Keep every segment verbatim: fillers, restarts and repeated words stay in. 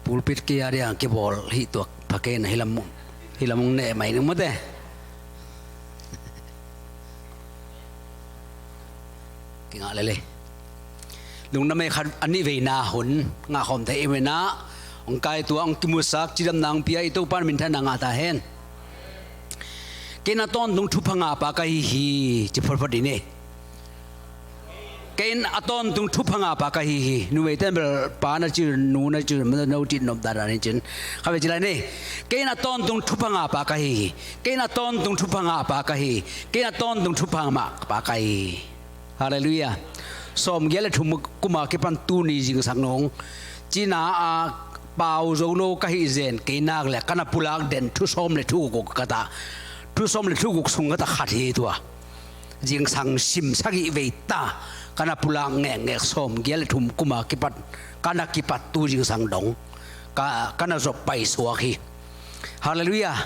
Pulpit kei a dia kibawl hih tuak pha kei na, hih lam, hih lam hong neh mai ning mate. Kingah lele. Lungdam ei. Khat a nih veina hun ngah khawm thei i hi na, hong kai tua, hong kimusak, cidamna hong pia i Topa in minthanna ngah ta hen. Kei in a tawntung thupha ngahpa ka hi hi, ci photphot dih ni. Kei in a tawntung thupha ngahpa ka hi hi. Numeite in bel pa na ci, nu na ci, no cih nop dandan hi cin. Kha ve ci lai ni. Kei in a tawntung thupha ngahpa ka hi hi. Kei in a tawntung thupha ngahpa ka hi hi. Kei in a tawntung thupha ngahpa ka hi hi. Halleluiah. Sawmgiat le thum kuma kipan tuni zingsang nung, cina a pau zo lo ka hih zen kei nak le ka na pulak den thu sawm le thu guk ka ta. Thu sawm le thu guk sung ka ta khat hi tua. Zingsang sim sagih vei ta ka na pulak ngekngek, sawmgiat le thum kuma kipat ka na kipat tu zingsang dong ka, ka na zop paisuak hi. Halleluiah.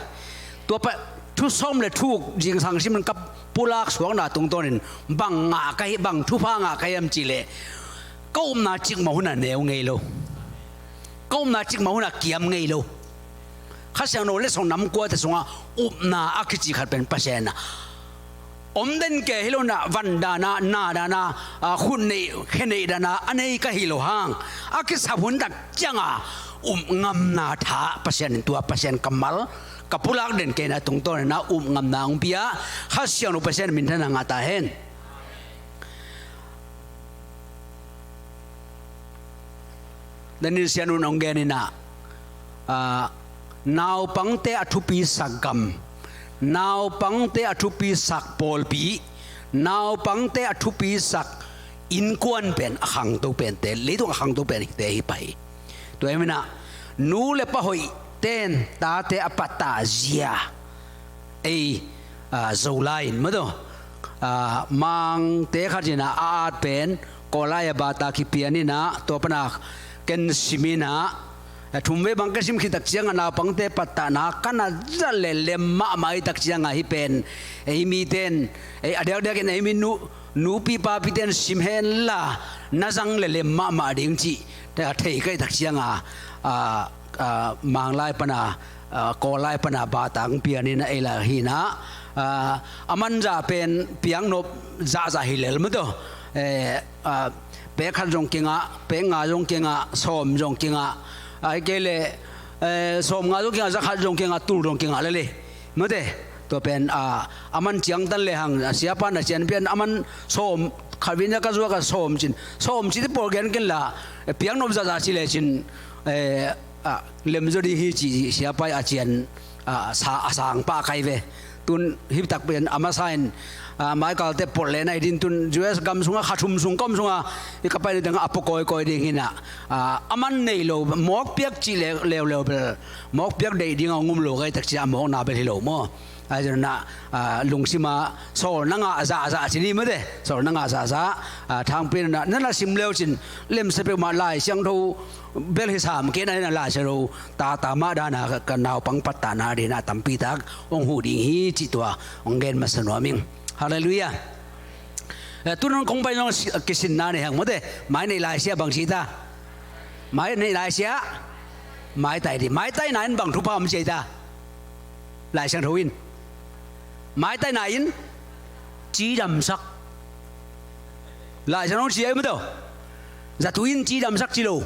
Tua pa thu sawm le thu zingsang sim in ka pulak suakna tungtawnin bang ngah ka hi, bang thupha ngah ka hiam cihleh, ka upna cikmah hunah neu ngei lo. Ka upna cikmah hunah kiam ngei lo. Kha Siangtho le song nam kuate sungah upna a kici khat pen Pasian a om den ke hi lo na, van dana, na dana, a, khut neih khe neih dana a nei ka hi lo hang, a kisap hun tak cianga up ngamna tha Pasian in tua Pasian kammal ka pulak den kei na tungtawn ina up ngamna hong pia Kha Siangtho Pasian minthanna ngah ta hen. Daniel sianun hong gen ina, a, naupangte a thupi sak gam, naupangte a thupi sak pawlpi, naupangte a thupi sak innkuan pen a khangto pente, leitung a khangto pen hite hi pai. Tua hi mina nu le pa hoih ten tate a pattah zia ei, a, Zolai in maw taw, a, Mangte khat ina a at pen Kawllai a bata kipian ina tua pana ken sim ina, a, thum vei bang ka sim khit tak cianga naupangte pattahna ka na zat le lem mahmah i tak cianga hih pen ei miten, ei a diakdiakin ei mi nu, nupi papiten sim henla na zang le lem mahmah ding cih thei ka i tak cianga, a, a, Manglai pana, a, Kawllai pana bata hong pian ina ei la hi ina, a, a man zah pen piaknop zahzah hi lel maw taw. Eh, a, pek khat zong kingah, pek nga zong kingah, sawm zong kingah, ahih kei leh, eh, sawm nga zong kingah, za khat zong kingah, tul zong kingah lele. Mate, tua pen, a, a man ciangtan le hang, a, siapa na cian pian a man sawm, khat vei ina ka zuak a sawm cin, sawm cite pawl gen ken la, eh, piaknop zahzah ci le cin, eh, a, lemzaw ding hi ci siapa i a cian, a, sa, a sang pah kai ve. Tun hih tak pen a masa in, a, maikalte polh lehna hi din tun U S gam sungah kha thum sung ka om sungah i ka pai ni tengah a pua kawikawi ding hi ina, a, a man nei lo, mawk piak cih le, leuleu bel mawk piak deih dingah hong um lo ka i tak ciah a mawkna bel hi lo maw? Ahi zongin ah, ah, lungsima sawl na ngah zahzah ci ni mate, sawl na ngah zahzah, ah, thangpi na, na na sim leu cin lemsa peuhmah Lai Siangtho bel hi sam kei na hi na Lai Siangtho tata mah dana ka, ka naupang pattahna dina tampi tak hong huh ding hi cih tua hong gen masa nuam ing. Halleluiah. Eh, tu nong kong pai nong si-, kisinna nei hang mate, mai neih laisia bang ci ta? Mai neih laisia maitai ding. Maitaina in bang thupha om ci ta? Lai Siangtho in maitaina in cidamsak. Lai Siangtho ci ahi mataw. Zatu in cidamsak ci lo.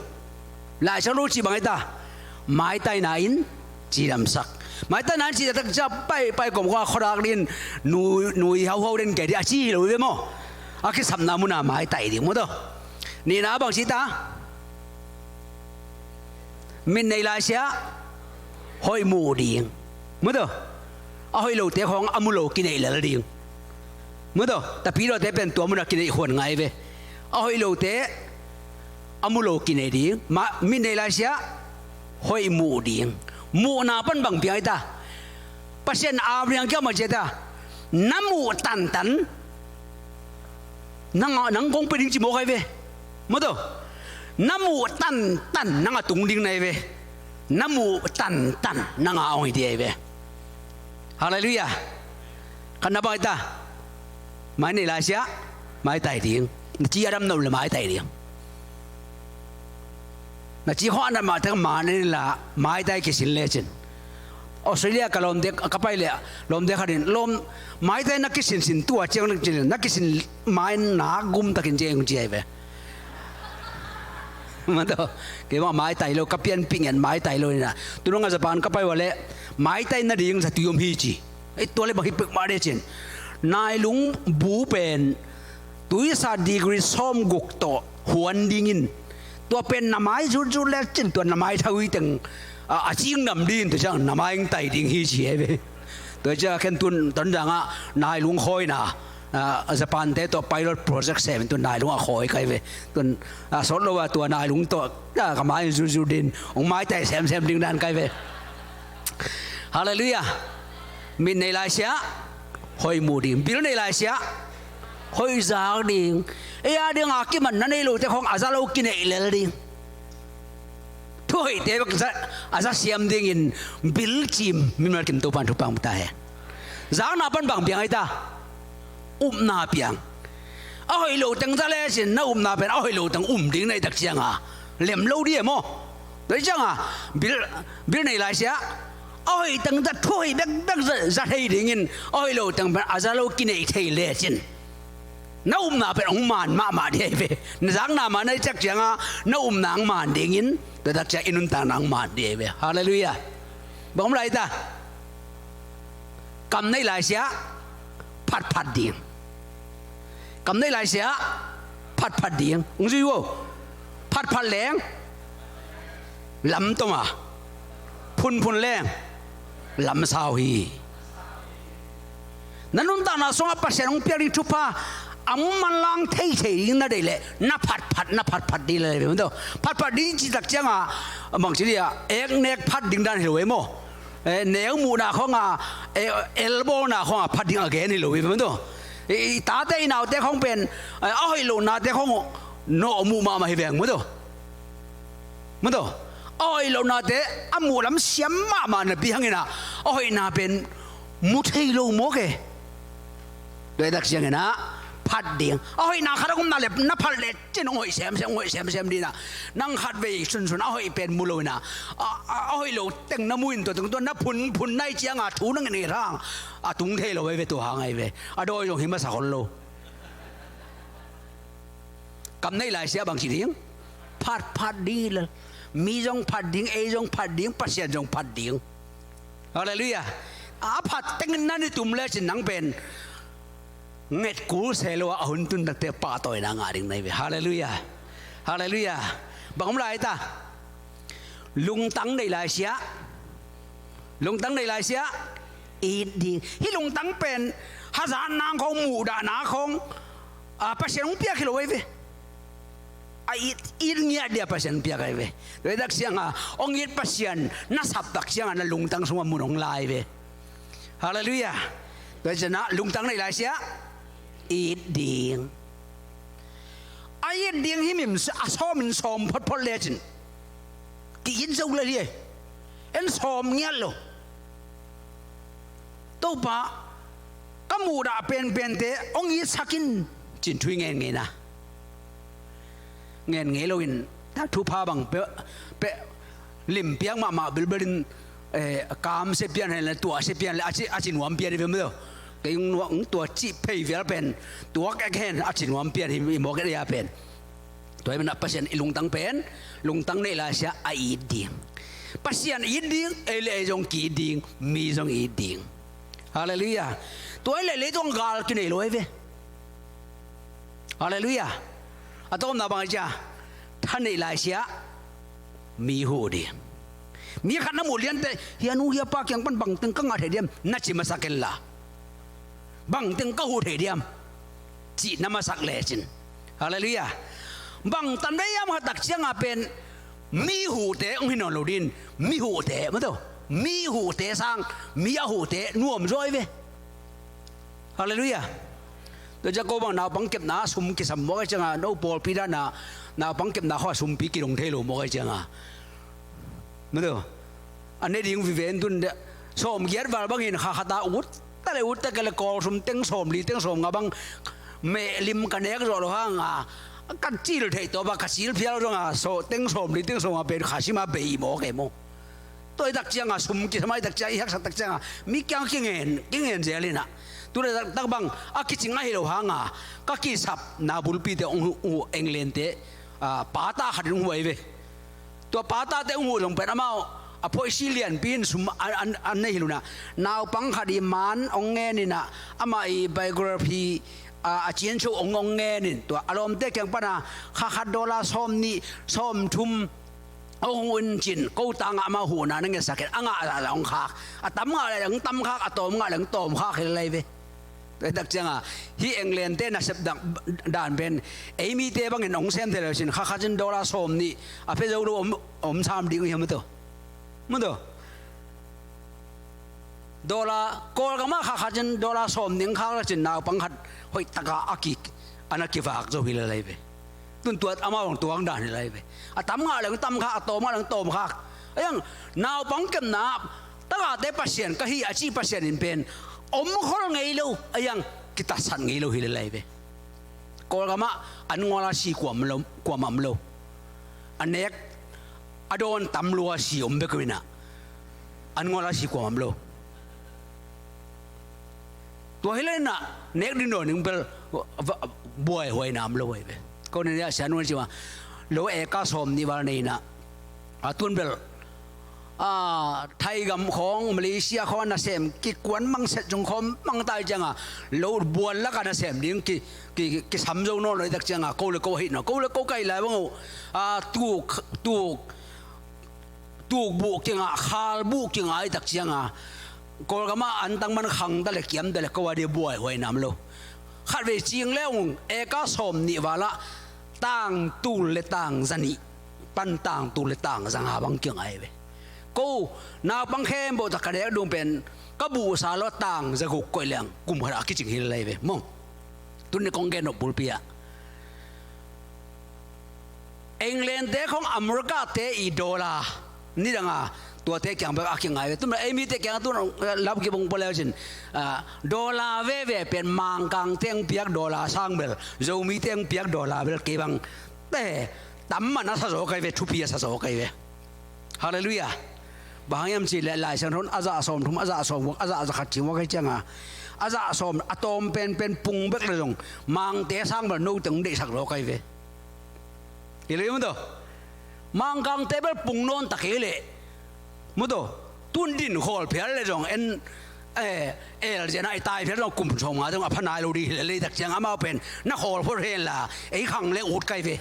Lai Siangtho ci bang ahi ta? Maitaina in cidamsak. Maitaina in cidamsak cia pai, pai kawmkawm a khuadak ding in nui, nui hauhau den kei ding a ci hi lo ve maw? A kisapna muna maitai ding mataw. Nihna bang ci ta? Mit neih laisia hoih muh ding. Mataw. A hoih lote khawng a mu lo kineih lel ding. Mataw. Tapidawte pen tua muna kineih khuan ngai ve. A hoih lote a mu lo kineih ding. Ma, mit neih laisia hoih muh ding. Muhna pan bang piang hi ta? Pasian Abraham kiang bang ci ta? Na muh tantan nang, nang kong pia ding ci mawk ahi ve. Mataw. Na muh tantan nang a tung ding na hi ve. Na muh tantan nang a hong hi ding ahi ve. Halleluiah. Khatna bang hi ta? Mai neih laisia maitai ding. Na ci a dam na um le maitai ding. Na ci khawh a nat mah teng man in la, maitai kisin lecin. Australia ka lawmte, ka pai leh lawmte khat in, lawm, maitai na kisinsin tua ciang na kisin, na kisin mai nak gum takin ciang ci ai ve. Maw taw, keimah maitai lo, ka pianpih ngiat maitai lo ina. Tunung a Japan ka pai ua leh maitai nading zatui om hi ci. Ei, tua leh bang hi pek mah de cin. Nailung bu pen tuisa degree sawmguk tawh huan dingin, tua pen na mai zutzut lecin, tua na mai thawi teng a, a cingdam dingin, tua ciang na mai hong tai ding hi ci ai ve. Tua ciang ken tun Tonzang ah nailung khawina, a, Japan-te tawh pilot project sem in tun nailung a khawi kai ve. Tun, a, sawt lo a tua nailung tawh, a, ka mai zutzut dingin hong maitai semsem ding dan kai ve. Halleluiah. Mit nei laisiah hoih mu ding, bil nei laisiah hoih zak ding. Ei a ding a kimanna nei lote khawng a za lo kineih lel ding. Thuhoihte bek a za siam dingin bil cim, mimal kim Topan thupha hong pia ta hen. Zakna pan bang piang ai ta? Upna piang. A hoih lo teng za lecin na upna pen a hoih lo teng um ding na hih tak cianga lem lo ding e maw. Tua cianga bil, bil nei laisiah a hoih teng za, thuhoih bekbek za, za thei dingin a hoih lo teng pen a za lo kineih thei lecin na upna pen hong man mahmah ding ai ve. Na zakna mah na hih tak cianga na upna hong man dingin, tua tak ciang i nuntakna hong man ding ai ve. Halleluiah. Bang om lai ta? Kam nei laisiah phatphat ding. Kam nei laisiah phatphat ding. Hong zui uh o. Phatphat leng lamtom a, phunphun leng lamsau hi. Na nuntakna sungah Pasian hong piak ding thupha a manlang theithei ding na deih leh na phatphat, na phatphat ding lel ve maw taw. Phatphat ding cih tak cianga bangci dih a, eknek phat ding dan hi lo e maw. Eh, neu muhna khawnga, eh, elbawlna khawnga phat ding a gen hi lo hi ve maw taw. I, i tate i naute khawng pen, eh, a hoih lohnate khawng nawh muh mahmah hi veng maw taw. Maw taw. A hoih lohnate a muh lam siam mahmah napi hangin ah a hoihna pen mu thei lo mawk e. Tua i tak ciangin ah phat ding. A hoihna khat a omna le na phat le cin hong hoih semsem, hong hoih semsem ding a. Nang khatvei sunsun a hoih pen mu lo in a, a, a, a hoih lo teng na mu in tua teng tua na phunphun na hih cianga thu na ngen ngen hang a tung thei lo ai ve, tua hang ai ve. A dawi zong hi masa khol lo. Kam nei laisiah bang ci ding? Phatphat ding hi lel. Mi zong phat ding, ei zong phat ding, Pasian zong phat ding. Halleluiah. A phat tengin na ni tum lecin nang pen nget kul se lo a, a hun tun takte pahtawina ngah ding na hi ve. Halleluiah. Halleluiah. Bang om lai ta? Lungtang nei laisiah, lungtang nei laisiah it ding. Hih lungtang pen hazatna khawng, muhdahna khawng, a, Pasian hong piak hi lo ai ve. A it, it ngiat dia Pasian hong piak ai ve. Tua i tak cianga hong it Pasian na sap tak cianga na lungtang sungah mun hong lai ve. Halleluiah. Tua i ciangah lungtang nei laisiah it ding. A it ding himhim a sawmin sawm photphot lecin ki-it zo lel hi. En sawm ngiat lo. Topa, ka muhdah penpente hong itsak in, cin thu i ngen ngei na. Ngen ngei loin thupha bang pia, pia, limpiak mahmah bilbelin, eh, kamsia pian hen le, tuahsia pian le, a ci, a ci nuam pian hi ve maw. Kei hong tua cih phei vial pen tuak ek hen, a ci nuam pian hi, i mawk et a pen. Tua hi manah Pasian i lungtang pen, lungtang neih laisiah a it ding. Pasian it ding, ei le ei zong ki-it ding, mi zong it ding. Halleluiah. Tua hi leh leitung gal kinei lo ai ve. Halleluiah. A tawpna bang a cia, tha neih laisiah mi huh ding. Mi khat na muh liante, hia nu hia pa kiang pan bangteng ka ngah thei diam na ci masak en la, bangteng ka huh thei diam cih na masak lecin. Halleluiah. Bang tan vei hiam khat tak cianga pen mi huhte hong hi nawn lo dingin, mi huhte, maw taw, mi huhte sang mi a huhte nuam zaw ai ve. Halleluiah. Tua ciang ko bang naupang kepna sum kisam mawk ai cianga, no pawlpi dana naupang kepna khawng sumpi kidong thei lo mawk ai cianga, maw taw, a ne ding vive in tun de, sawm giat val bangin kha khata ut ta le ut ta kei le, kawl sum teng sawm li teng sawm nga bang meh lim ka nek zawh lo hanga, Ka cil theih tawh bang ka cil phial zong a, so teng sawm li teng sawm a pen kha sim a bei maw kei maw. Tua i tak ciang a sum kisam a i tak ciang i haksa tak ciang a mi kiang kingen kingen zel in a. Tu le tak bang a kicing ahi lo hang a ka kisap na bulpi te ong hu England te, a, pata khat in ong hu ai ve. Tua pata te ong hu zong pen amau a phoih si lianpi in sum an nei hi lo in a, naupang khat i man ong ngen in a, amah i biography a ciancho ong ong ngen in tua a lawmte kiang pan a kha khat dollar sawm nih sawm thum ong hu in cin ko tang a amau huhna na ngetsak in a ngah a ong khak, a tam ngah le ong tam khak, a tawm ngah le ong tawm khak hi lai ve. Tua i tak ciang a hi England te nasep dan pen ei mite bangin ong sem thei lo cin kha khat in dollar sawm nih a phe zo lo om sam ding hi a mu to. Mu to. Dollar, Kawlgam ah kha khat in dollar sawm nih khak le cin naupang khat hoih taka a kik a na kivak zo hi le lai ve. Tun tuat amau ong tuang dan hi lai ve. A tam ngah le ong tam khak, a tawm ngah le ong tawm khak. A iang naupang kepna tagate Pasian ka hi a ci Pasian in pen om khol ngei lo, a iang kitatsat ngei lo hi le lai ve. Kawlgam ah an ngual a si kuamah om lo. A nek a dawn tam lua si om bek uh in a, an ngual a si kuamah om lo. Tua hi lai in a nek ding dawn ding bel buaihuaina om lo ai ve. Ko ni a sian un ci ma lo eka sawm nih val nei in a, a tun bel a, Thaigam khawng, Malaysia khawng a nasem kikuan mangset zong khawng mangtai ciang a lo buan lak a nasem ding ki, ki, kisam zo nawn lo i tak ciang a ko le ko a hih nawn, ko le ko ka hih lai bang uh, a, tuk, tuk, tuk buh kingah, khal buh kingah i tak ciang a Kawlgam ah an tang man khang ta le kiam ta le ko a dia buaihuaina om lo. Khatvei cing le ung eka sawm nih val ah tang tul le tang za nih pan tang tul le tang za nga bang kingai ve. Ko naupang khempeuh tak ka nek ding pen ka buhsa lo tang za guk koih leng kum khat a kicing hi lai ve maw. Tun ni kong gen nop bulpi ah England te khong America te i dollar nidang a tuate kiang bek a kingai ve. Tun ei mite kiang tun lam kibang pua leu cin, a, dollar veve pen Mangkang teng piak dollar sang bel Zomi teng piak dollar bel kei bang te tam man a sa zaw kai ve, thupi a sa zaw kai ve. Halleluiah. Bang hang hiam cih leh Lai Siangtho in a zah sawm thum, a zah sawm guk, a zah za khat ci mawk hi ciang a, a zah sawm a tawm penpen pung bek le zong Mangte sang bel note hong deihsak zaw kai ve. Hi lo hi mu to. Mangkangte bel pung nawn ta kei leh mu to. Tun din khawl phial le zong en, eh, el zena i tai phial zong kum sawm nga zong a pha nai lo ding hi le lei tak ciang amau pen na khawl phot hen la ei khang le ut kai ve.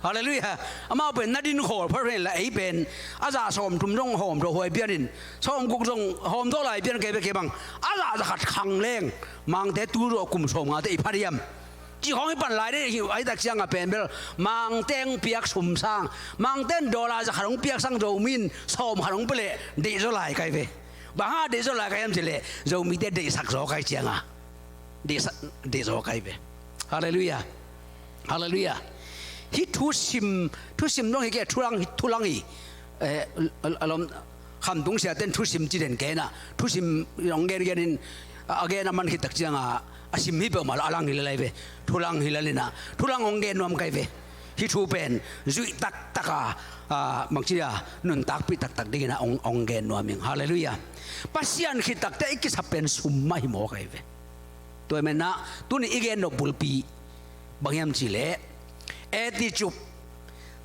Halleluiah. Amau pen na din khawl phot hen la ei pen a zah sawm thum zong hawm tawh huai pian in sawm guk zong hawm tawh lai pian kei ve kei bang a zah za khat khang leng Mangte tu zawh kum sawm ngate i pha diam. Ci khawng i pan lai dei hi ai tak ciang a pen bel Mangte hong piak sum sang, Mangte in dollar za khat hong piak sang Zomi in sawm khat hong pia leh deih zaw lai kai ve. Bang hang a deih zaw lai kai hiam cih leh Zomite deihsak zaw kai ciang a deihsak, deih zaw kai ve. Halleluiah. Halleluiah. Hih thusim, thusim dong hi kei, thulang, thulang hi. Eh, a, a lom, Khamtung siate in thusim ci den kei na. Thusim hong gengen in, a, a gen a man khit tak ciang a, a sim hi peuhmah lo a lang hi le lai ve. Thulang hi le lai na. Thulang hong gen nuam kai ve. Hih thu pen zuih taktak a, a, bangci a, nuntakpih taktak dingin a hong, hong gen nuam ing. Halleluiah. Pasian khit takte i kisap pen sum mah hi mawk ai ve. Tua hi menah tuni i gen nop bulpi bang hiam cih leh, attitude,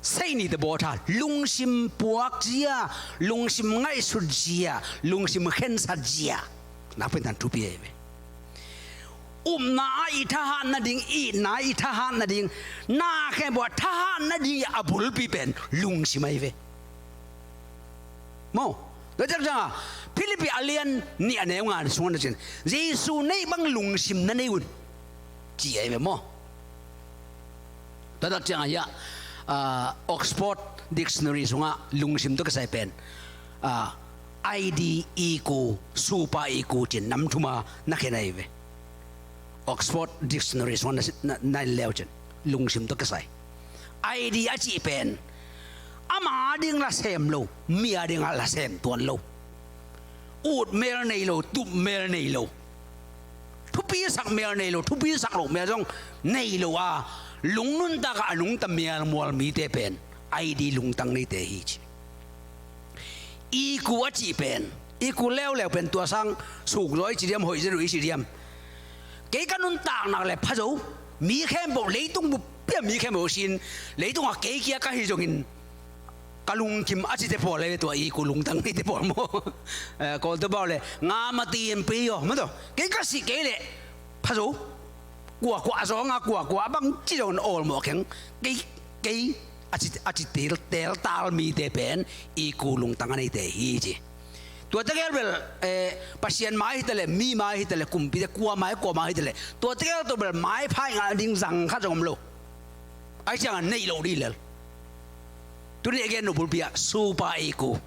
seini te bawtha, lungsim puak zia, lungsim ngaihsut zia, lungsim khensat zia, nakpi tan thupi ai ve. Upna ah i thahat nading, itna ah i thahat nading, na khempeuh a thahat nading a bulpi pen lungsim ai ve. Maw? Tua ciang a Philippi a lian nih a neu nga sungah na cin Jesu neih bang lungsim na nei un ci ai ve maw? Tua tak ciang a hiah, ah, Oxford Dictionary sungah lungsim tawh kisai pen, ah, id, ego, super ego cin nam thuma na khen ai ve. Oxford Dictionary sungah na, na, na en leu cin lungsim tawh kisai id a cih pen ama ding la sem lo, mi a ding a la sem tuan lo, ut mel nei lo, tup mel nei lo, Thupisak mial nei lo, thupisak loh mial zong nei lo a, lung nuntak a a nungta mial mual mite pen a i di lungtang neite hi ci. Iku a cih pen, iku leuleu pen tua sang suk zaw i ci diam, hoih zen uh i ci diam. Kei ka nuntaknak le pha zo, mi khempeuh, leitung buppi a mi khempeuh sin, leitungah kei kia ka hi zongin ka lungkim a cite pawl le tua iku lungtang neite pawl maw? Eh, Kawlte bau le nga mati in pei aw maw taw. Kei ka si kei le pha zo. Kuakua a zawng a kuakua a bang ci zongin awlmawh keng. Kei, kei a ci, a ci tel, tel tal mite pen iku lungtang a neite hi ci. Tua tegel bel, eh, Pasian mai hi ta le, mi mai hi ta le, kumpite kua mai, kua mai hi ta le, tua tegel tawh bel maipha i ngah ding zang khat zong om lo. Ai ciangah neih loh dih lel. Tuni a gen nopulpi ah super iku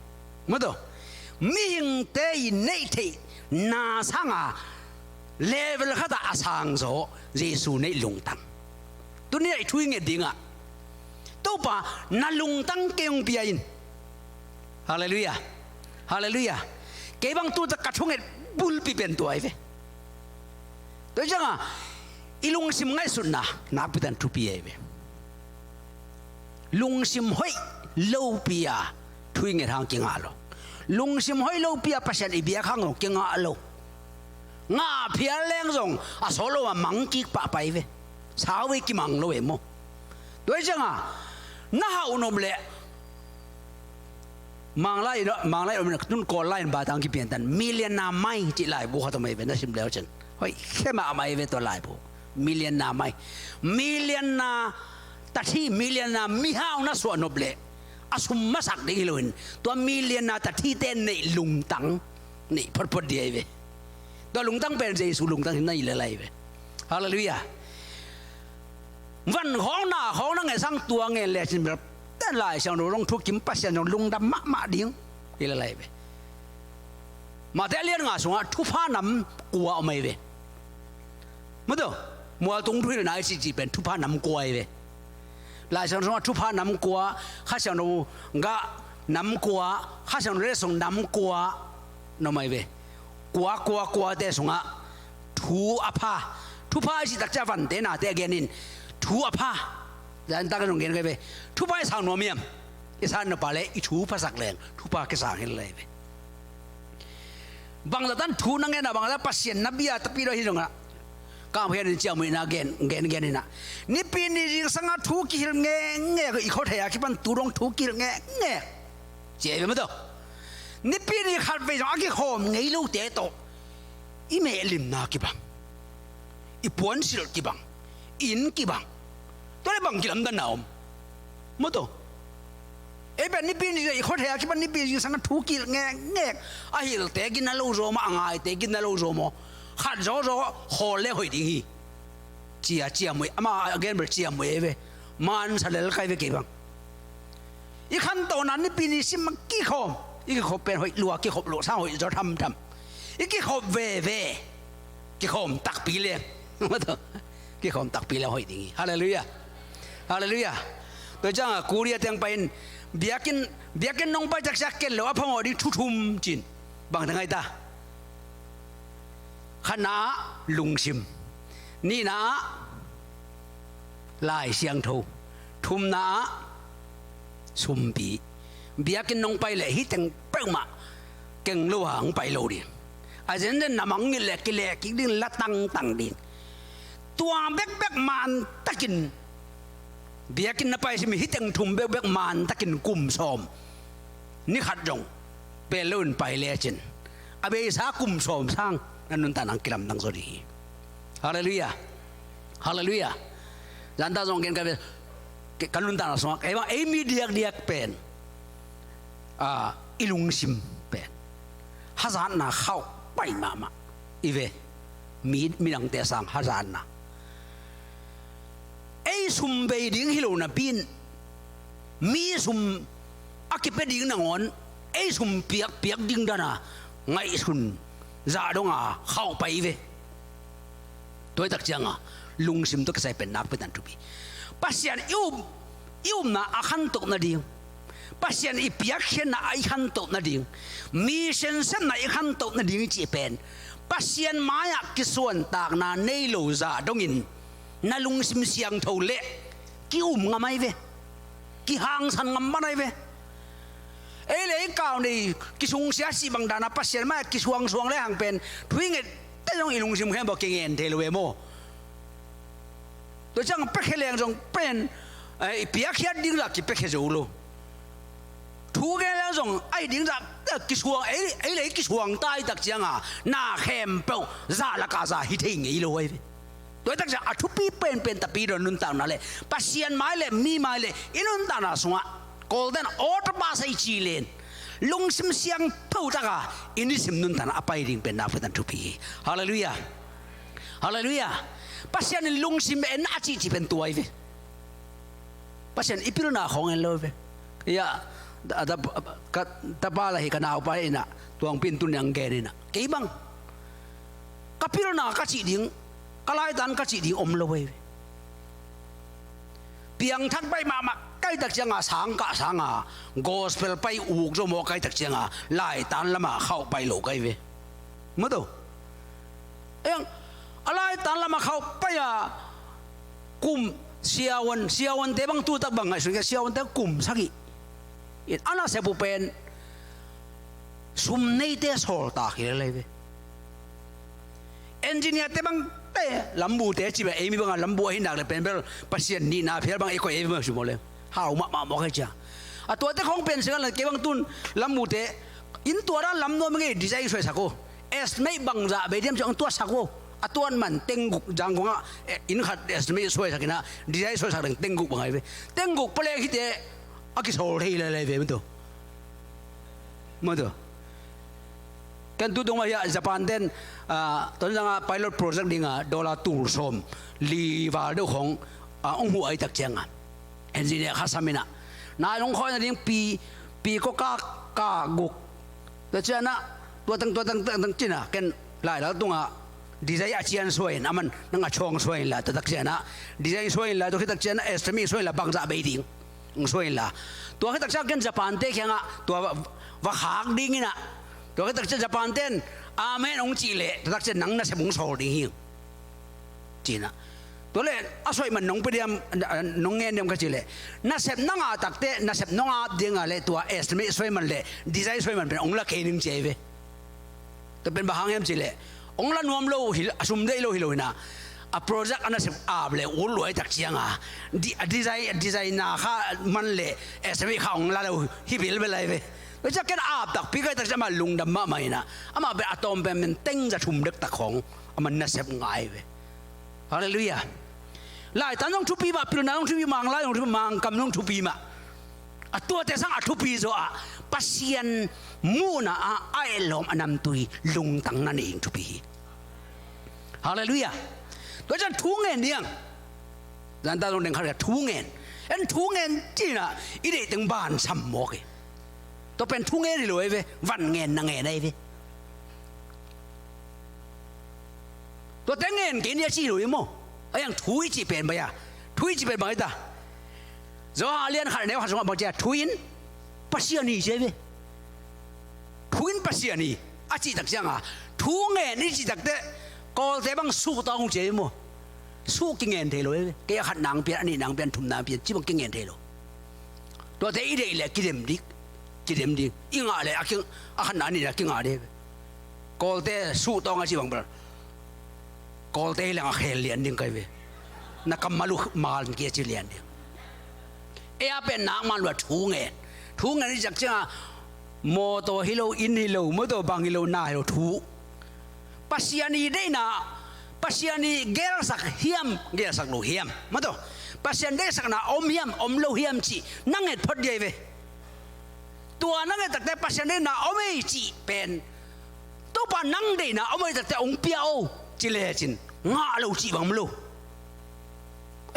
maw taw. Mihingte i neih theihna sanga level khatah a sang zaw Jesu neih lungtang. Tuni a i thu i nget dingah Topa na lungtang kei hong pia in. Halleluiah. Halleluiah. Kei bang tuta ka thunget bulpi pen tua ahi ve. Tua ciangah i lungsim ngaihsutna nakpitan thupi ahi ve. Lungsim hoih lopi a thu i nget hang kingah lo. Lungsim hoih lopi a Pasian i biak hang lo kingah lo. Ngah phial leng zong a sawt lo a mang kik pahpah ahi ve. Sau ve, kimang lo e maw. Tua hi ciangah na hauh nop leh Manglai, Manglai om in a tun Kawl lai in batang kipiantan, Million na mai cih laibu khat om ahi ve, na sim leu cin. Hoih khe mahmah ahi ve tua laibu. Million na mai. Million na tathi, million na mihau na suah nop leh a sum masak ding hi loin tua million na tathite neih lungtang neih photphot ding ahi ve. Tua lungtang pen Jesu lungtang hi na hi lel ahi ve. Halleluiah. Van khawng na khawng na ngen sang tua ngen lecin bel ten Lai Siangtho zong thukim, Pasian zong lungdam mahmah ding hi lel ahi ve. Mate a lian nga sungah thupha nam kua om ahi ve. Maw taw, mualtung thuhilhna i cihcih pen thupha nam kua ahi ve. Lai Siangtho sungah thupha nam kua, Kha Siangtho gah nam kua, Kha Siangtho letsong nam kua na om ahi ve. Kua, kua, kuate sungah thu a pha. Thupha i cih takciah vante nate a gen in thu a pha. Zan tak zong gen kai ve. Thupha i sang nuam hiam? I sang nop a le i thu phasak leng thupha kisang hi lai ve. Bangzah tan thu na ngen a, bangzah Pasian na bia tapi lo hi zongah, Kang Phian in ciamui na gen, gen, gen in a, Nipi ni zingsang a thu kihilh ngekngek, i khuathei a kipan tu dong thu kihilh ngekngek ci ahi ve maw taw. Nipi ni khat vei zong a kikhawm ngei lote tawh i mehlimna kibang, i puansilh kibang, inn kibang, tua le bang kilamdanna om maw taw. Ei pen Nipi ni i khuathei a kipan Nipi zingsang a thu kihilh ngekngek, a hilhte gina lo zaw maw, a ngaite gina lo zaw maw, khat zawzaw khawl le hoih ding hi. Cia, ciamui, ama a gen bel ciamui ahi ve. Mansa lel kai ve kei bang. I khantohna Nipi ni sim a kikhawm, i kikhop pen hoih lua, kikhop loh sang hoih zaw thamtham. I kikhop veve, kikhawm takpi leng. Kikhawm takpi leng hoih ding hi. Halleluiah. Halleluiah. Tua ciangah Korea teng pai in biakinn, biakinn nong pai takciah ken lo a phamawh ding thu thum cin. Bang teng ahi ta? Khatna ah lungsim, nihna ah Lai Siangtho, thumna ah sumpi. Biakinn nong pai leh hih teng peuhmah keng lo a hong pai lo ding. A zenzen na mangngilh leh kileh kik ding, la tangtang ding. Tua bekbek mantakin biakinn na pai sim, hih teng thum bekbek mantakin kum sawm ni khat zong pel loin pai lecin a beisa kum sawm sang na nuntakna kilamdang zaw ding hi. Halleluiah. Halleluiah. Zanta zong gen ka ve, ka nuntakna sungah kei bang ei mi diakdiak pen, a, i lungsim pen hazatna khauh pai mahmah i ve. Mi, midangte sang hazatna. Ei sum bei ding hi lo napi in, mi sum a kipia ding nangawn ei sum piakpiak ding dana ngaihsun zah donga khauh pai ve. Tua hi tak cianga lungsim tawh kisai pen nakpi tan thupi. Pasian i up, i upna a khantoh nading, Pasian i piakkhiatna a i khantoh nading, mi sensepna i khantoh nading i cih pen Pasian mai-ah kisuantakna nei lo zah dongin na lungsim siangtho leh ki-um ngam ahi ve. Kihangsan ngam man ahi ve. Ei le ei kau nei kisungsia cih bang dana Pasian mai-ah kisuangsuang le hang pen thu i nget teh zong i lungsim khempeuh kingen thei lo ve maw? Tua ciang piakhia leng zong pen, eh, piakkhiat ding zah kipiakhia zo lo. Thu gen leng zong ahi ding zah, eh, kisuang, ei, ei le ei kisuang ta i tak cianga na khempeuh zah lakah zah hi thei ngei lo ahi ve. Tua i tak ciang a thupi penpen tapi dong nuntakna le Pasian mai le mi mai le i nuntakna sungah Kawlte'n awta pasa i ci len lungsim siangtho taka i nisim nuntakna a pai ding pen nakpi tan thupi hi. Halleluiah. Halleluiah. Pasian in lungsim en a cihcih pen tua hi ve. Pasian i pilna khawng en lo hi ve. Ia, a, a, ka tapa la hi ka naupa inah tuangpi in tuniang gen inah kei bang ka pilna ka cih ding, ka laitan ka cih ding om lo hi ve. Piangthak baih mahmah ka hih tak cianga sang kah sanga gospel pai uk zo maw ka hih tak cianga laitan lama khauh pai lo ka hi ve. Maw to. Eng, a laitan lama khauh pai a kum siavuan, siavuante bang tutak bang ngaihsun kei, siavuante kum sagih in a nasep uh pen sum neite sawltak hi lel hi ve. Engineer te bang te, lambute ci bang, ei mi banga lambu ahi nak le pen bel Pasian nihna phial bang ei koih ei bang sum le hau mahmah mawk hi cia. A tuate khawng pen singal le kei bang tun lambute in tua dan lam nuam ngei design suaisak uh. Estimate bangzah bei diam ci hong tuatsak uh. A tuat man tengguk Zangkong ah, eh, inn khat estimate suaisak inah design suaisak ding tengguk bang ahi ve. Tengguk palek hite a kisawl thei lel hi ve maw to. Maw to. Ken tutung mah hiah Japan ten, ah, Tonzang ah pilot project dinga dollar tul sawm li val deuh khawng, ah, hong huh ahi tak cianga engineer kha sam inah nai hong khawina ding pi, pi kua ka, ka guk. Tua cianah tua tang, tua tang, tang, tang cinah ken lailal tungah design a cian suai in, aman nang a chuang suai inla, tua tak cianah design suai inla, tua khit tak cianah estimate suai inla, bangzah bei ding hong suai inla. Tua khit tak ciang ken Japan te kiangah tua va, va khak ding inah. Tua khit tak ciang Japan ten amen hong cih leh tua tak ciang nang nasep hong sawl ding hi. Cinah. Tua le a suaih man nong pia diam, nong ngen diam ka cih leh nasep nang a takte nasep nong ap dinga le tua estimate suai man le design suai man pen hong la kei ning ci ahi ve. Tua pen bang hang hiam cih leh hong la nuam lo hi, a sum deih lo hi lo inah a project a nasep ap le ut luai tak cianga di, a design, a design na kha man le estimate kha hong la lo hi bilbel ahi ve. Tua ciang ken ap takpi ka hih tak ciang amah lungdam mahmah inah amah pen a tawm pen pen teng za thum dektak khawng a man nasep ngai ve. Halleluiah. Laitan zong thupi mah, pilna zong thupi mah, Manglai zong thupi mah, Mangkam zong thupi mah. A tuate sang a thupi zawh ah Pasian muhna ah a etlawm a namtui lungtang na nei in thupi hi. Halleluiah. Tua ciang thu ngen diang. Zanta zong deng khat thu ngen. En thu ngen cinah i deih teng ban sam mawk hi. Tua pen thu ngen hi lo ahi ve, van ngen na ngen ahi ve. Tuate ngen kei ni a ci lo hi maw? A iang thu i cih pen bang a, thu i cih pen bang hi ta. Johan a lian khat a neu khat sungah bang ci a, thu in Pasian hi ci ahi ve. Thu in Pasian hi a cih tak cianga thu ngen i cih takteh Kawlte bang suhtawng ci ahi ve maw? Suh kingen thei lo ahi ve. Kei a khat nang pian, a nih nang pian, thum nang pian ci bang kingen thei lo. Tuate i deih leh kidem ding, kidem ding. I ngah leh a king, a khatna a nihna kingah ding. Kawlte suhtawng a ci bang bel Kawlte hi leng a khel lian ding kai ve. Na kammal uh man kia ci lian ding. Ei a pen nak man lua thu ngen. Thu ngen i ciak cianga mawtaw hi lo, inn hi lo, mawtaw bang hi lo, na hi lo, thu. Pasian i deihna, Pasian i gelsak hiam, gelsak lo hiam, maw taw. Pasian deihsakna om hiam, om lo hiam cih na nget phot ding ahi ve. Tua na nget takte Pasian deihna om ei cih pen, Topa nang deihna om ei takte hong pia o ci lecin ngah lo cih bang om lo.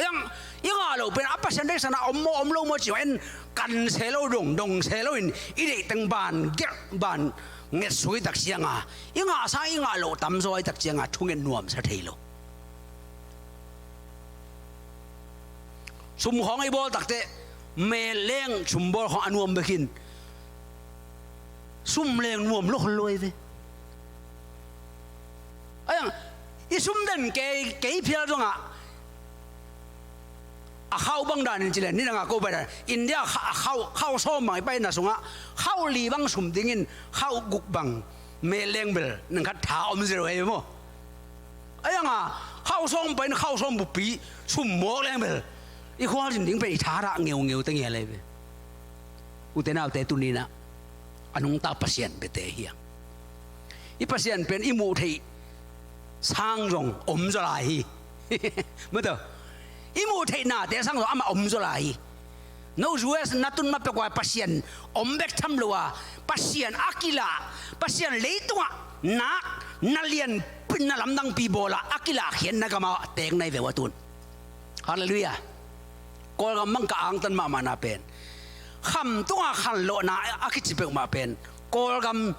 Iang, i ngah lo pen a Pasian deihsakna om maw om lo maw cih en kan se lo dong, dong se loin i deih teng ban gelh ban nget suk i tak cianga, i ngah sang i ngah loh tamzaw i tak cianga thunget nuamsa thei lo. Sum khawng i bawl takte mel leng sum bawl khawng a nuam bekin sum leng nuam lo khol lo ei ve. Sum den kei, kei phial zongah a khauh bang danin ci leh, nidangah ko pai dan India kha-, a khauh, khauh sawm bang i paina sungah khauh li bang sum dingin khauh guk bang met leng bel nang khat tha om zero ei maw. Ai anga khauh sawm paina khauh sawm buppi sum mawk leng bel i khualzin ding pen i thadah ngeungeu te ngial ei ve. Ute naute, tuninah a nungta Pasian bete hi a, i Pasian pen i muh theih sang zong om zaw lai hi. Maw taw, i muh theih nate sang zong amah om zaw lai hi. No U S na tun ma pek ua Pasian om bek tham lo a, Pasian a kilah, Pasian leitungah nak na lian, na lamdangpi bawlah a kilah khiatna gama tek nai ve ua tun. Halleluiah. Kawlgam bang ka angtan mahmahna pen, khamtunga khanlawhna a kici peuhmah pen Kawlgam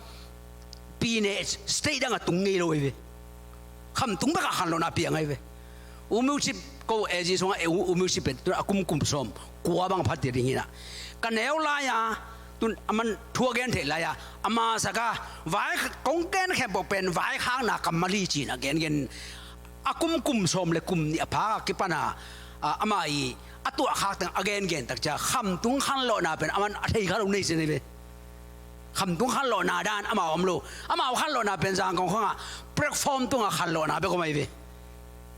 pi ne state dangah tung ngei lo hi ve. Khamtung bekah khanlawhna a piang ahi ve. U Music ko A G sungah U Music pen tun a kum kum sawm kua bang phat ding hinah, ka neu lai-a tun a man thu a gen theih lai-a, a masaka vai kong gen khempeuh pen vaikhakna kammal hi cinah gengen a kum kum sawm le kum nih a phak a kipana, a, amah i a tuahkhak teng a gengen tak cia khamtung khanlawhna pen a man a thei kha lo nei sin hi ve. Khamtung khanlawhna dan amau om lo. Amau khanlawhna pen Zangkong khawngah platform tungah khanlawhna bek om ahi ve.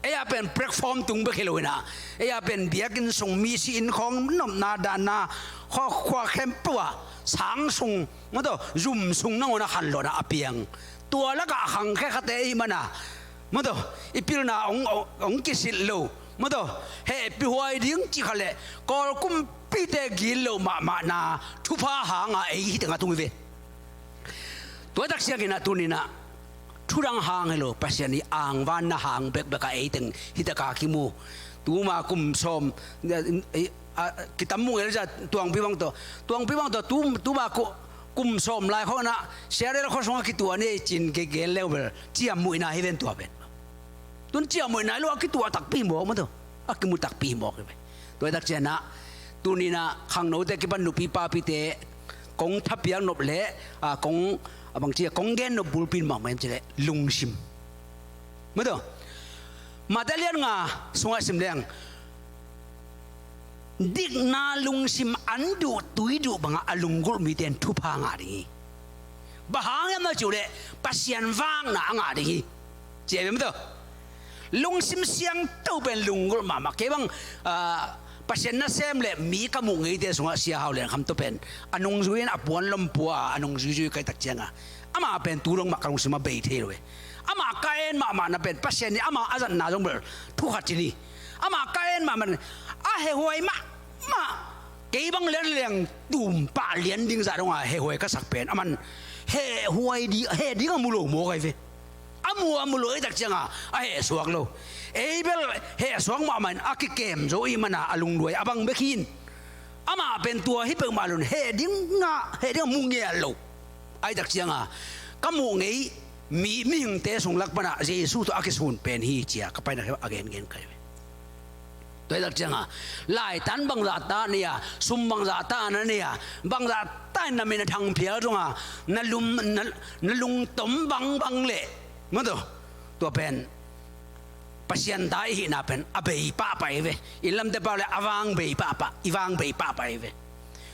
Ei-a pen platform tung bek hi lo inah, ei-a pen biakinn sung, misi inn khawng nopna danna khua, khua khempeuh ah sang sung, maw taw, zum sung nangawnah khanlawhna a piang. Tua lakah a khangkhe khate i hih mana, maw taw, i pilna hong, hong, hong kisilh lo, maw taw, hehpih huai ding cih khat leh Kawl kumpite gilo mahmahna thupha hanga ei hi teng a tung hi ve. Tua tak cianginah tuninah thudang hang hi lo, Pasian i angvanna hang bekbek a ei teng hi taka kimu. Tuma kum sawm, eh, eh, a, kitam mung el cia Tuangpi bang tawh, Tuangpi bang tawh tu, tuma ku-, kum sawm lai khawngah C R L khuasungah kituah ni ei cin kei gel leu bel ciammuhna hi ven tua pen. Tun ciammuhna hi lo a kituah takpi hi mawk maw taw. A kimu takpi hi mawk hi ve. Tua hi tak cianah tuninah khangnote kipan nupi papite kong thapiak nop le, a, kong, a, bangci a kong gen nop bulpi in mahmah em cileh lungsim. Maw taw, Mate lian nga sungah sim leng, dikna lungsim an duh tui duh bangah a lunggulh mite in thupha ngah ding hi. Bang hang hiam na cih uhleh Pasian vakna a ngah ding hi. Ci hi ve maw taw. Lungsim siangtho pen lunggulh mahmah. Kei bang, ah, Pasian nasem le mi ka muh ngeite sungah Sia Hau Lian Kham tawh pen a nungzui in a puan lom pua a nungzui zui kai tak cianga, amah pen tu dong mah ka lungsim a bei thei lo hi. Amah ka en mahmahna pen Pasian in amah a zatna zong bel thu khat ci ni. Amah ka en mahmah a hehhuai mahmah. Kei bang lian leng tum pah lian ding zah donga hehhuai ka sak pen aman hehhuai ding, heh ding a mu lo mawk ahi ve. A mu a mu lo ei tak cianga a heh suak lo. Ei bel heh suak mahmah in a kikem zo i mana a lungduai a bang bek hi in. Amah pen tua hi peuhmah lo in heh ding a, heh ding a mu ngial lo. Ahi tak cianga ka muh ngei mi, mihingte sung lak pana Jesu tawh a kisun pen hi cia ka paina kheu a gengen kai ve. Tua hi tak cianga laitan bangzah ta nei a, sum bangzah ta na nei a, bangzah ta in na min a thangphial zonga na lum, na, na lungtom bangbang leh, maw taw, tua pen Pasian ta i hihna pen a bei pahpah hi ve. Inn lamte pau le a vang bei pahpah, i vang bei pahpah hi ve.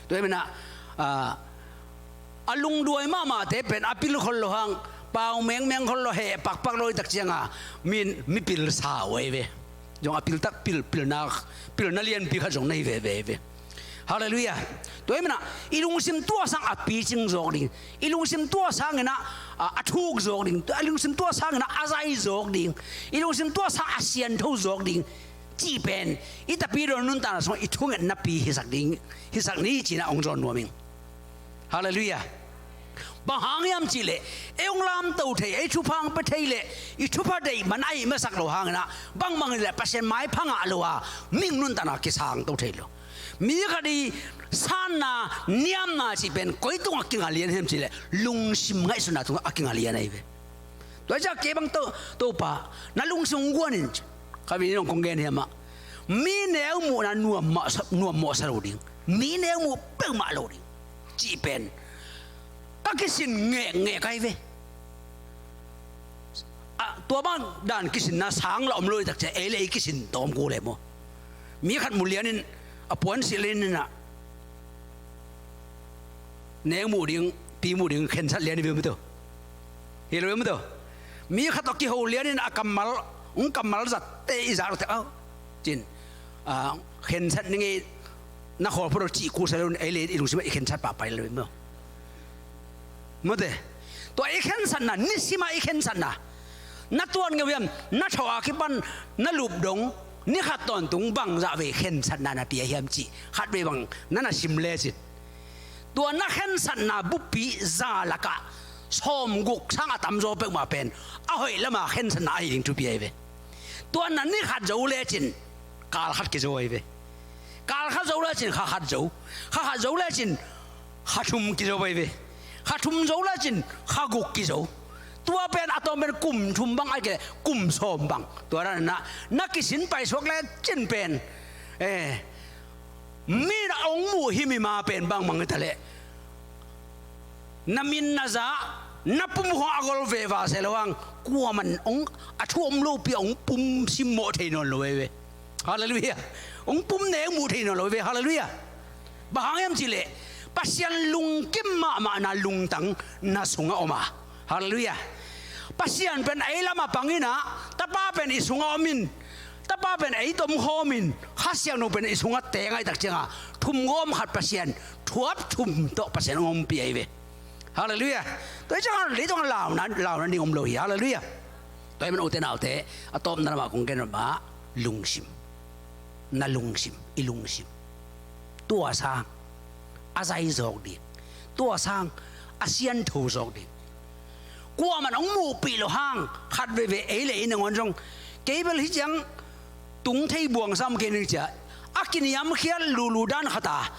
Tua hi mana, ah, a lungduai mahmahte pen a pil khol lo hang, pau mengmeng khol lo, heh pakpak lo hi tak cianga min mipil sau ahi ve. Zong a piltak pil, pilna, pilna lianpi khat zong na hi veve hi ve. Halleluiah. Tua hi mana i lungsim tua sang a picing zawk ding, i lungsim tua sangin a, a, a thuk zawk ding, i lungsim tua sangin a, a zai zawk ding, i lungsim tua sang a siantho zawk ding cih pen i Tapidaw nuntakna sungah i thungetnapi hisak ding, hisak ni cinah hong zawn nuam ing. Halleluiah. Bang hang hiam cihleh ei hong lamto thei, ei thupha hong pia thei leh i thupha deih man a hih masak lo hanginah bangbang hileh Pasian maipha ngah lo a mihing nuntakna kisangto thei lo. Mi khat i sanna, niamna cih pen koi tungah kinga lian hiam cihleh lungsim ngaihsutna tungah a kinga lian ahi ve. Tua hi ciah kei bang to, Topa, na lungsim hong guan in, ka vinin hong kong gen hiam ah, mi neu muhna nuam mah sa, nuam mawh sa lo ding, mi neu muh peuhmah lo ding cih pen ka kisin ngekngek ahi ve. Ah, Tua bang dan kisinna sang la om lo i tak ciang ei le ei kisin tawm kul e maw. Mi khat mu lianin a puan silh lianin ah neng muh ding, pi muh ding khensat lian i ve maw tawh. Hi lo ve maw tawh. Mi khat tawh kiho lianin a kammal, hong kammal zatte i zak lo tek au cin, a, khensat ning ei na khawl phot lo cih kul sa lo in ei le ei i lungsim ah i khensat pahpah lo ve maw. Mawte, tua i khensatna, nisima i khensatna, na tuat ngeu hiam, na thaw a kipan na lup dong, ni khat tawntung bangzah vei khensatna na pia hiam cih khat vei bang na na sim lecin, tua na khensatna buppi za lakah sawmguk sang a tamzaw peuhmah pen a hoih lama khensatna ahi ding thupi ahi ve. Tua na ni khat zo lecin kal khat kizo ahi ve. Kal khat zo lecin kha khat zo, kha khat zo lecin kha thum kizo ahi ve. Kha thum zo lecin kha guk kizo. Tua pen a tawm pen kum thum bang ahih kei leh kum sawm bang. Tua dan na, na kisin paisuak lecin pen, eh, mi na hong muh himhim a pen bangmah hi ta leh na min na za, na pum khawng a gol veva se lo hang, kuaman hong a thu om lopi a hong pum simmawh thei nawn lo ahi ve. Halleluiah. Hong pum ne hong muh thei nawn lo ahi ve. Halleluiah. Bang hang hiam cih leh Pasian lungkim mahmahna lungtang na sungah om a. Halleluiah. Pasian pen ei lamah pang in ah, Tapa pen i sungah om in, Tapa pen ei tomkhawm in, Kha Siangtho pen i sungah teng ahih tak ciangah thumgawm khat Pasian, thuap thum tawh Pasian hong ompih ahi ve. Halleluiah. Tua hi ciangah leitungah launa, launa ding om lo hi. Halleluiah. Tua ahih manin ute naute, a tawpna lamah kong gen mah, lungsim. Na lungsim, i lungsim, tua sang a zai zawk ding, tua sang a siantho zawk ding. Kuaman hong muhpih loh hang khat veivei ei le ei nangawn zong, kei bel hih ciang tung thei buang sam kei ning cia, a kiniamkhiat lulu dan khat a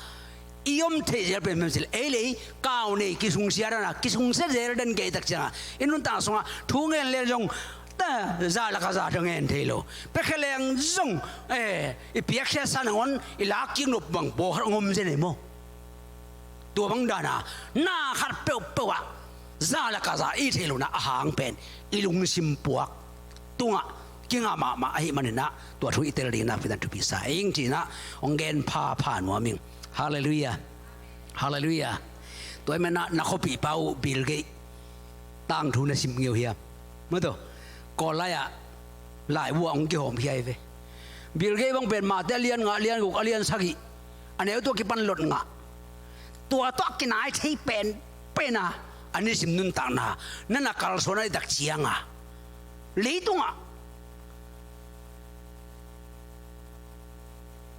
i om theih zel pen mem sil, ei le ei kau nei kisungsia dan a, kisungsia zel den kei tak ciangah i nuntak sungah thu ngen leng zong, ta, za laka za tawh ngen thei lo. Piakhia leng zong, eh, i piakhia sa nangawn i lak kik nop bang pawlkhat hong om zen ei maw. Tua bang dana na khat peuhpeuh ah za laka za i theih lohna a hang pen i lungsim puak tungah kingah mahmah ahih manin ah tua thu i tel ding nakpi takin thupi sa ing ci-in ah hong gen phapha nuam ing. Halleluiah. Halleluiah. Tua ahih manin ah na khuapihpa uh Bill Gates tangthu na sim ngei uh hiam? Maw tawh, Kawl lai-ah laibu ah hong kihawmkhia hi ve. Bill Gates bang pen Matthai a lian nga, a lian guk, a lian sagih, a neu tawh kipan lot ngah. Tua tawh a kinai thei penpen a, a nisim nuntakna na na kalsuan ahih tak ciangah leitungah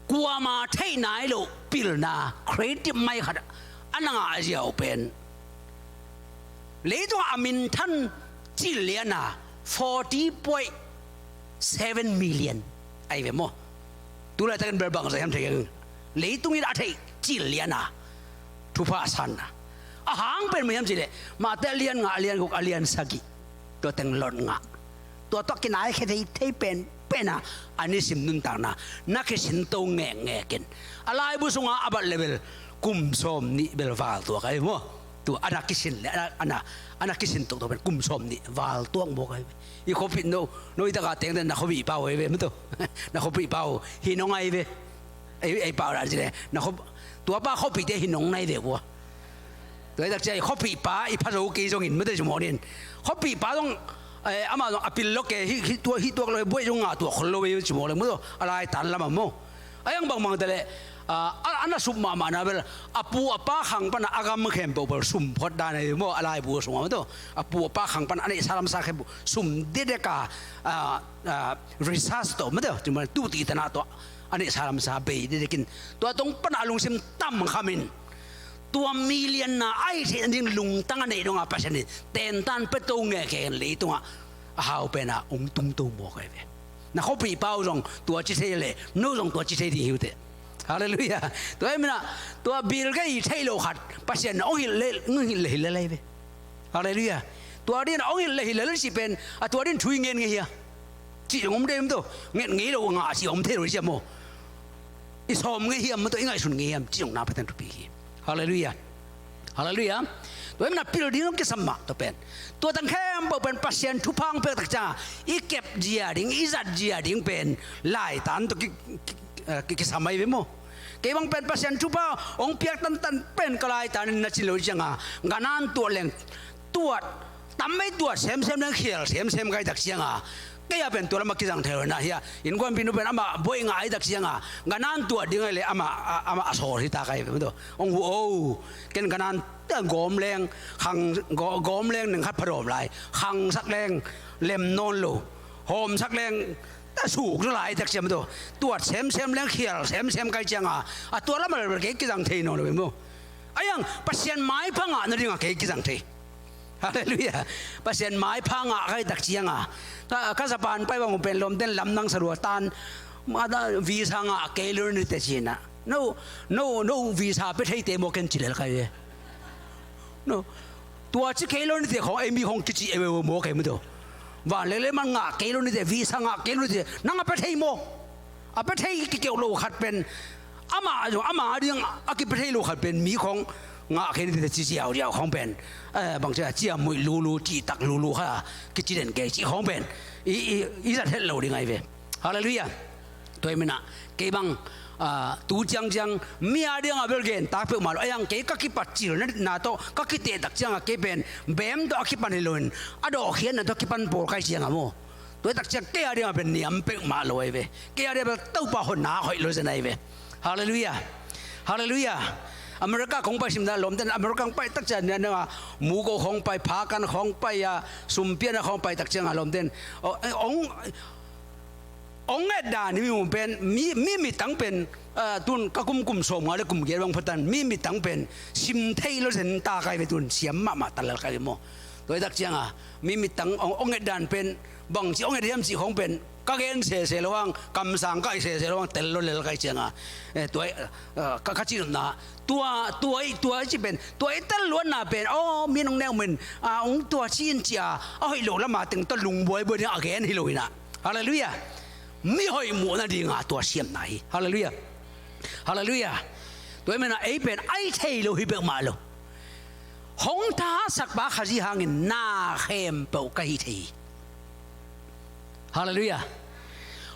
kuama theih nai loh pilna, creative mind khat a na ngah ziau pen leitungah a minthan cil lian a forty point seven million ahi ve maw. Tulaitakin bel bangzah hiam thei keng. Leitung in a theih cil lian a thupha sanna a hang pen mah hiam cih leh Matthai a lian nga, a lian guk, a lian sagih, tua teng lot ngah. Tua tawh kinaikhia thei, thei penpen a, a nisim nuntakna na kisinto ngekngek in, a laibu sungah a bat le bel kum sawm nih bel val tuak ahi maw. Tua a na kisin le a na, a na, a na kisin toktok pen kum sawm nih val tuak mawk ahi ve. I khuapih no, no i taka tengte na khuapihpa uh ahi ve maw tawh. Na khuapihpa uh hi nong ahi ve. Ei, ei pau dan ci le na khuap, tuapa khuapihte hi nong nai ve ua. Tua hi tak cia i khuapihpa i pha zo kei zongin maw tawh ci mawk ding. Khuapihpa zong, eh, amah zong a pil lo kei, hih, hih tuak, hih tuak lo, buai zong ngah tuak khol lo ve ci mawk le maw tawh, a laitan lamah maw. A yang bangbang ta leh, ah, a, a na sup mahmahna bel a pu a pa khang pana a gam khempeuh bel sum phot dan ahi maw, a laibu sungah maw tawh. A pu a pa khang pana a neihsa lamsa khempeuh sum dedek a, ah, ah, research tawh maw tawh, ci mawk le, tu ti tana tawh a neihsa lamsa bei dedekin tua tong pana a lungsim tamkhamin tua million na a hih theih nading lungtang a neih dongah Pasian in tentan pia to ngekngek in leitungah a hau pen a hong tung to mawk ahi ve. Na khuapihpa uh zong tua ci thei leh no zong tua ci thei ding hi uh teh. Halleluiah. Tua ahih manin ah tua Bill Gates i theih loh khat Pasian in hong hilh le, hong hilh le hilh le lai ve. Halleluiah. Tua dingin a hong hilh le hilh le lai cih pen a tua dingin thu i ngen ngei hia? Cih zong om deuh maw tawh, nget ngei lo ngah cih om thei lo sia maw. I sawm ngei hiam maw tawh, i ngaihsun ngei hiam cih zong na Pasian thupi hi. Halleluiah. Halleluiah. Tua hi manin pil ding kisam mah tua pen. Tua teng khempeuh pen Pasian thupha hong piak tak ciangin i kep zia ding, i zat zia ding pen laitan tawh ki, ki, eh, ki, kisam ahi ve maw. Kei bang pen Pasian thupha hong piak tantan pen ka laitan in na cin lo ciangin, ganan tuat leng tuat, tam mei tuat semsem leng khial semsem ka hih tak ciangin, kei a pen tua lamah kizang thei lo hi na hi a. Innkuanpihnu pen amah buai ngah ahih tak ciangin, ganan tuat ding ahih leh amah, a, amah a sawl hi ta ka hi ve maw. Hong hu o, ken ganan gawm leng, khang, gaw-, gawm leng neng khat phadawm lai, khangsak leng lem nawn lo, hawmsak leng ta suk zaw lai tak ciang maw. Tuat semsem leng khial semsem ka hih ciangin, a tua lamah lel kei kizang thei nawn lo hi maw. Ahi hang Pasian maipha ngah nadingin kei kizang thei. Halleluiah. Pasian maipha ngah ka hih tak ciangin, ka, ka Japan pai bang uh pen lawmten lamdang sa lua tan, ma da visa ngah kei lo ni teh ci-in ah. No, no, no visa pia thei teh maw ken ci lel ka hi ve. No. Tua ci kei lo ni teh khawng ei mi khawng kici ei ve maw kei maw tua. Van lele man ngah kei lo ni teh, visa ngah kei lo ni teh, nang a pia thei maw. A pia thei kikeuh lo khat pen, amah, amah ding a kipia thei lo khat pen mi khawng ngah kei ni teh ci ziauziau khawng pen, eh, bang ci a ciamnuih lulu, cihtak lulu kha kici den kei cih khawng pen i, i, i zat het lo ding ahi ve. Halleluiah. Tua hi manin kei bang, ah, tu ciangciang mi a dingin bel gen tak peuhmah lo, ahi hang kei ka kipatcilna tawh ka kiteh tak ciangin kei pen beem tawh a kipan hi loin a dawhkhiatna tawh kipan pawl ka hih ciangin maw. Tua hi tak ciang kei a dingin pen niam peuhmah lo ahi ve. Kei a dingin bel Topa honna hoih lo zen ahi ve. Halleluiah. Halleluiah. America kong pai sim dan lawmten America kong pai tak ciang nia nia muko kong pai, phakan kong pai a, sumpiana kong pai tak ciangin lawmten, o, ong, ong et dan hi mi mun pen, mi, mi, mi tang pen, ah, tun ka kum kum sawmnga le kum giat bang phatan, mi, mi tang pen sim thei lo zen ta ka hi ve, tun siam mahmah ta lel ka hi ve maw. Tua hi tak ciangin mi, mi tang ong, ong et dan pen bang ci ong et hiam cih khawng pen ka gen sese lo hang, kamsang ka hi sese lo hang, tel lo lel ka hih ciangin, eh, tua, eh, ka, ka cih nopna, tua, tua, tua ci pen, tua i tel luatna pen, aw, mi nong neu men, ah, ong tua ci in ci a, a hoih lo lamah teng tawh lungbuaibuai ding a gen hi lo hi na. Halleluiah. Mi hoih muh nadingin tua siamna hi. Halleluiah. Halleluiah. Tua hi manin ei pen a hi thei lo hi peuhmah lo. Hong thahatsak pa Khazih hangin na khempeuh ka hih thei hi. Halleluiah.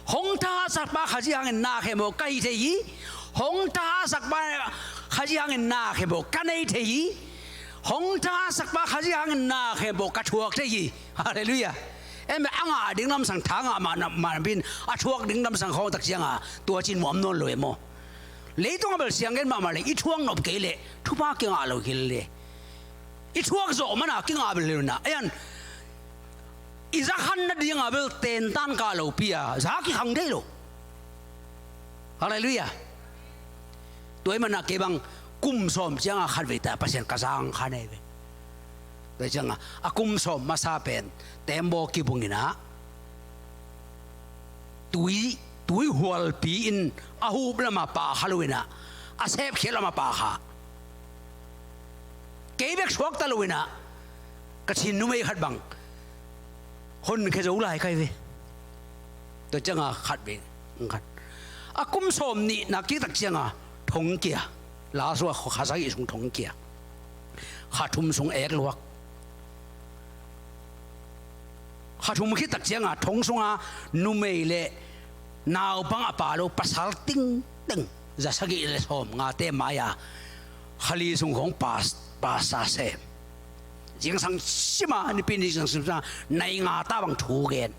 Hong thahatsak pa Khazih hangin na khempeuh ka hih thei hi. Hong thahatsak pa Khazih hangin na khempeuh ka nei thei hi. Hong thahatsak pa Khazih hangin na khempeuh ka thuak thei hi. Halleluiah. Em, a ngah ding lamsang tha ngah mah na, mah na pin, a thuak ding lamsang khawng tak ciangin tua cin muam nawn lo e maw. Leitung a bel siang gen mahmah le i thuak nop kei leh thupha kingah lo hi le. I thuak zawh mana kingah bel hi lo na. Ayan, i za khan nading a bel tentan kah lopi a za kikhang thei lo. Halleluiah. Tua hi mana kei bang kum sawm cianga khatvei ta Pasian ka zang kha nei ve. Tua cianga a kum sawm masa pen tembaw kibung inah tui, tui hualpi in a hup lama pa kha lo inah a sepkhiat lama pa kha. Kei bek suakta lo inah ka Chin numei khat bang honkhia zo lai kai ve. Tua cianga khatvei khat a kum sawm nih nak kik tak cianga thongkia. Lasua kha sagih sung thongkia. Kha thum sung ek luak. Kha thum khit tak cianga thong sunga numei le naupang a pa lo pasal tingteng za sagih le sawm ngate mai-a kha li sung khawng pas, pasa sem. Zingsang sima nipi ni zingsang sima nai nga ta bang thu gen.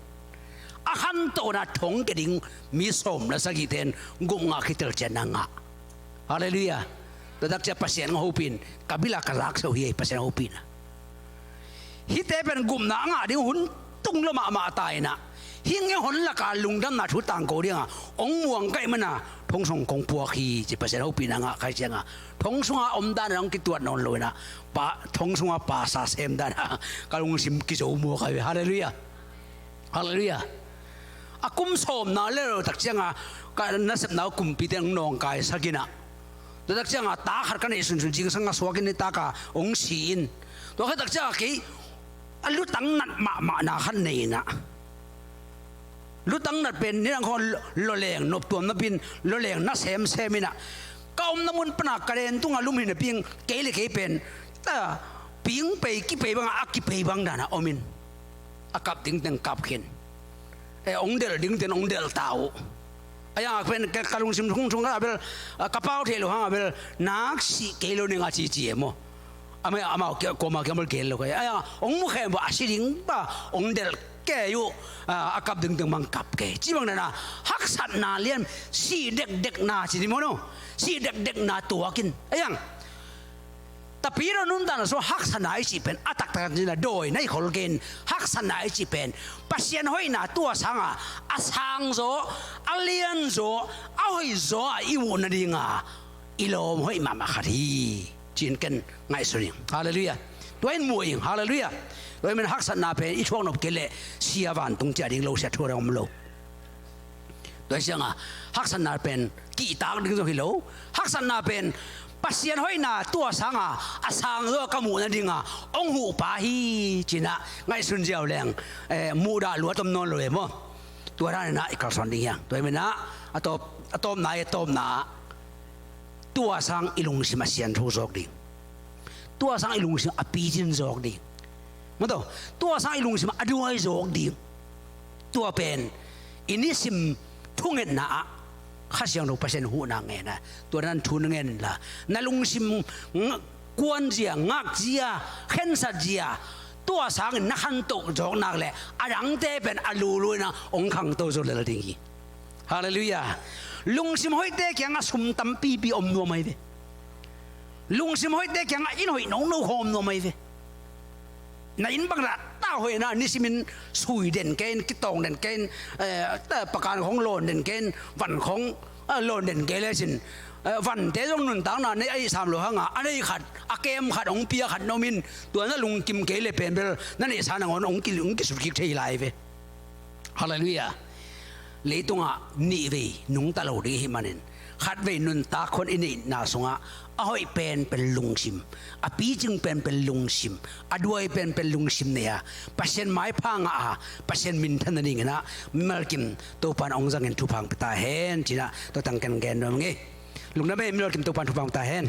A khantohna thongkia ding mi sawm le sagihte in gupna khitel cianna ngah. Halleluiah. Tua tak cia Pasian hopih in ka bila ka zak seuh hi ei Pasian hopihna. Hihte pen gupna a ngah ding hun tung lo mahmah ta inah hih nge hon laka lungdamna thu tangko dinga hong muang kaih mana thong sung kong puak hi ci Pasian hopihna ngah kai cianga thong sunga omdan a hong kituat nawn lo inah pa, thong sunga pasa sem dana ka lungsim kizo mua kai ve. Halleluiah. Halleluiah. A kum sawmna le lo tak cianga ka nasepna uh kumpite hong nawngkai sakinah. Tua tak cianga ta khat ka neih sunsun zingsang a suakin nitaka hong si in. Tua khat tak cianga kei a lutang nat mahmahna khat nei inah lutang nat pen nidang khawng loleng noptuam napin loleng na semsem inah ka omna mun pana ka den tunga lum hi napin kei le kei pen ta, ping pei, kipei bangah a kipei bang danah om in, a kap dingteng kap khin. Eh, ong delh dingteng ong delh ta uh. A yang a pen ka, ka lungsim thung thung ka bel, ah, ka pau thei lo hang a bel, nak sih kei lo ning a cici e maw. Amah, amah, kuama kiang bel gel lo kei. A yang ong mu khem bel a si ding bang ong delh kei uh. Ah, a kap dingteng bang kap kei. Ci bang danah haksatna lian, sih dekdekna ci ni maw no. Sih dekdekna tuak in. A yang Tapidaw nuntakna sungah haksatna i cih pen a taktak in a dawi na i khol kei in, haksatna i cih pen Pasian hoihna tua sangah a sangzaw, a lianzaw, a hoihzaw a i muh nadinga i lawm hoih mahmah khat hi, ci-in ken ngaihsun ing. Halleluiah. Tua in muh ing. Halleluiah. Tua in haksatna pen i thuaknop kei leh sia vantung ciah ding lo, sia thuak ding om lo. Tua hi cianga haksatna pen kihtak ding zong hi lo. Haksatna pen Pasian hoihna tua sanga a sangzaw ka muh nadinga ong huhpa hi, ci-inah ngaihsun ziau leng, eh, muhdah luat om nawn lo e maw. Tua daninah i kalsuan ding hiang. Tua hi menah a tawp, a tawpna, a tawpna ah tua sang i lungsim a siantho zawk ding. Tua sang i lungsim a picin zawk ding. Maw taw, tua sang i lungsim a duai zawk ding. Tua pen i nisim thungetna ah Kha Siangtho Pasian huhna ngen a, tua nan thu na ngen inla, na lungsim ng-, kuanzia, ngakzia, khensatzia, tua sangin na khantoh zawk nak leh a dangte pen a lulu inah ong khangto zo lel ding hi. Halleluiah. Lungsim hoihte kiangah sum tampipi om nuam ahi ve. Lungsim hoihte kiangah inn hoih nono khawm nuam ahi ve. Na inn bang dah ta hoihna, nisimin sui den kei in, kitawng den kei in, eh, pakan khong lawn den kei in, van khong, eh, lawn den kei lecin, eh, vante zong nuntakna nei a ihsam lo hanga a nei khat, a kem khat hong pia khat na om in, tua na lungkim kei le pen bel na neihsa nangawn hong ki-, hong kisut kik thei lai ve. Halleluiah. Leitungah nihvei nungta lo ding ahih manin, khatvei nuntak khon i neihna sungah a hoih penpen lungsim, a picing penpen lungsim, a duai penpen lungsim nei a, Pasian maipha ngah a, Pasian minthan nadinginah mimal kim Topan hong zangin thupha hong pia ta hen, ci-inah tua tang ken gen nuam ing ei. Lungdam ei, mimal kim Topan thupha hong pia ta hen.